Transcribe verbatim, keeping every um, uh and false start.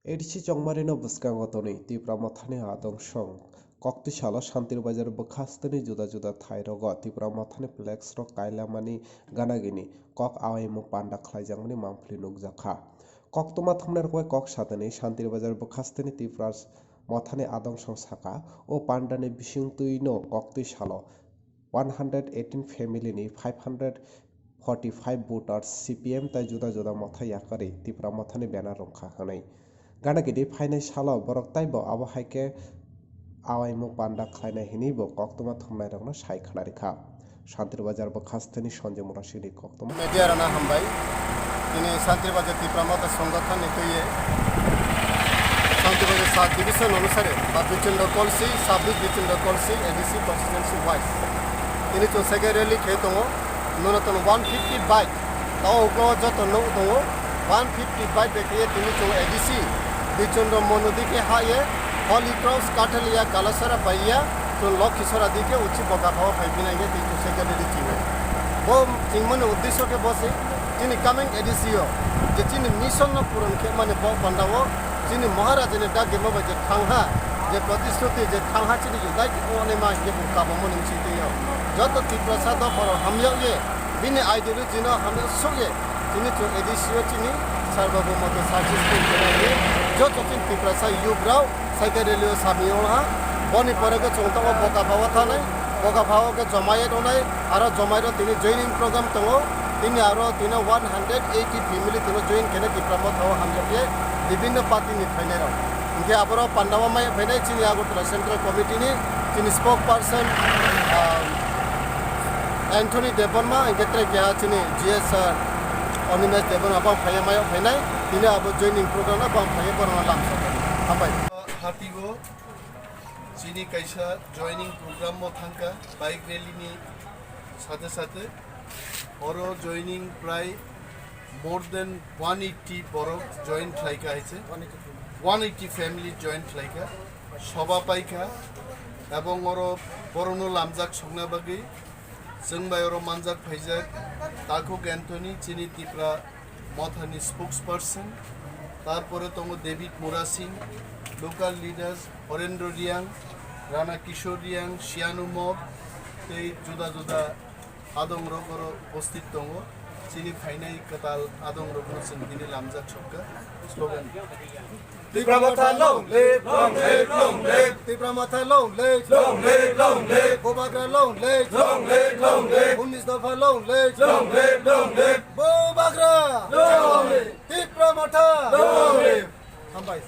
A D C Chongmarino bwskango tonwi Tipra Mothani adong song koktwi salo Shantir Bazar bwkhasteni juda juda thairogo Tipra Mothani flex rok kailamani ganagini kok awaimung panda khlaijakmani mangpili nukjakha. Koktwma thumnairok bai kok satani Shantir Bazar bwkhasteni Tipra Mothani adong song saka, o pandani bisingtwino koktwi salo one hundred eighteen family ni five hundred forty five voters C P M tai juda juda motha yakarwi Tipra Mothani banner rwngkha hwnwi. Gana gidi phainai salo borok taibo abo hai khe awaimung panda khlainai hwnwi bo koktwma thumnairokno sai khwnarikha. Shantir Bazar bwkhasteni Sanjay Murasini koktwma. Media rana hambai. Tini Shantir Bazar Tipra Motha Songothon ni twiwi Shantir Bazar sub division onusare ba Bichondra Kolsi, sub division Bichondra Kolsi, A D C constituency wise. Tini chwng second rally khe tongo. Nono tono one fifty bike. Tao uklo joto nuk tongo. One fifty bike bai khe tini chwng A D C Bichondra Monu dike ha ye Holy Cross Kathalia Kalasara baiya to Lokhisora dike uchi boka phawa phai bina ye tini chwng second rally chinai. Bo chingmani uddesho khe bo se chini coming A D C o je chini mission no puron khe mani bo panda o chini Maharajani dagima bai je thangha je protishruti je thangha chini unite ongnai ma je bo kabamoni chiti o joto Tiprasa dopharo hamyao ye bini ideology no hamya sokye tini chwng A D C o chini sarbabhoumoto successful khenani joto chini Tiprasa youth rao cycle rally o samung ha. Boni pore khe chwng tongo Bokapha o thanai, Bokapha o khe Jomayet onai, aro Jomayet o tini joining program tongo. Tini aro tini one hundred eighty family tini join khene Tipra Motha o hamjakye bibinno party ni phainai rok. Hinkhe aboro pandao mai phainai chini Agartala Central Committee ni chini spokesperson, ah, Anthony Debbarma, hinkhe tei keha chini G S sir Animesh Debbarma bang phaiya mayo phainai, tini abo joining program no bang phaiya borokno lamsa. Hambai. Hati o chini kaisa joining program o thangkha bike rally ni sathe sathe oro joining prai more than one eighty borok join khlaikha haise, one eighty family join khlaikha, soba paikha, ebong oro borokno lamjak sokna bagwi chwng bai oro manjak phaijak Takhuk Anthony, chini Tipra Mothani spokesperson, tarpore tongo David Murasing, local leaders Horendra Riang, Rana Kishore Riang, Sianu Mok, tei juda juda adongrok oro upasthit tongo. Chini phainai kwtal adongrokno chwng tini lamjak sokha. Slogan. Tipra Motha long live, long live, long live. Tipra Motha long live, long live, long live. Bubagra long live, long live, long live. Unis Dopha long live, long live, long live. Bubagra long live. Tipra Motha long live. Hambai.